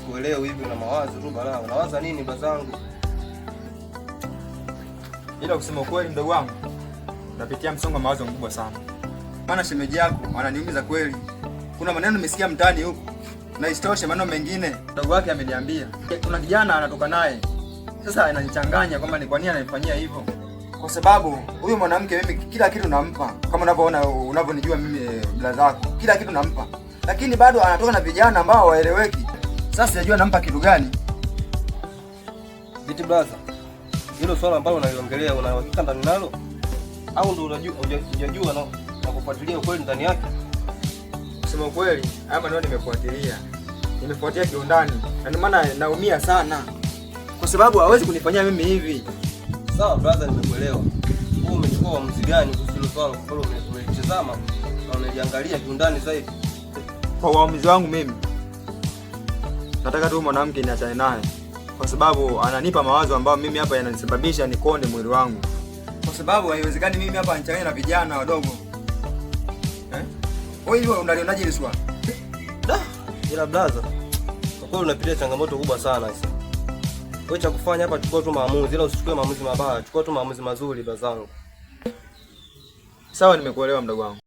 Sikuelewi hivi, una mawazo tu balaa. Unawaza nini bazangu? Ila kusema ukweli, mdogo wangu, napitia msongo wa mawazo mkubwa sana. Maana shemeji yako ananiumiza kweli. Kuna maneno nimesikia mtaani huku, na isitoshe maneno mengine mdogo wake ameniambia kuna kijana anatoka naye. Sasa inanichanganya kwamba ni kwa nini ananifanyia hivyo, kwa sababu huyu mwanamke mimi kila kitu nampa, kama unavyoona unavyonijua mimi bila zako, kila kitu nampa, lakini bado anatoka na vijana ambao hawaeleweki. Sasa sijajua nampa kitu gani. Viti brother, hilo swala ambalo unaliongelea una uhakika ndani nalo au ndio unajua hujajua na kufuatilia ukweli ndani yake? Kusema ukweli, haya maneno nimefuatilia, nimefuatilia kiundani, na ndio maana naumia sana, kwa sababu hawezi kunifanyia mimi hivi. Sawa brother, nimekuelewa. Wewe umechukua uamuzi gani kuhusu hilo swala ambalo umelitazama na umeliangalia kiundani zaidi? Kwa uamuzi wangu mimi, nataka tu mwanamke niachane naye, kwa sababu ananipa mawazo ambayo mimi hapa yananisababisha nikonde mwili wangu, kwa sababu haiwezekani mimi hapa nichanganye na vijana wadogo eh? Wewe hivyo unalionaje hili swala? Da, ila brother, kwa kweli unapitia changamoto kubwa sana sasa. Wewe cha kufanya hapa, chukua tu maamuzi, ila usichukue maamuzi mabaya, chukua tu maamuzi mazuri bazangu. Sawa, nimekuelewa mdogo wangu.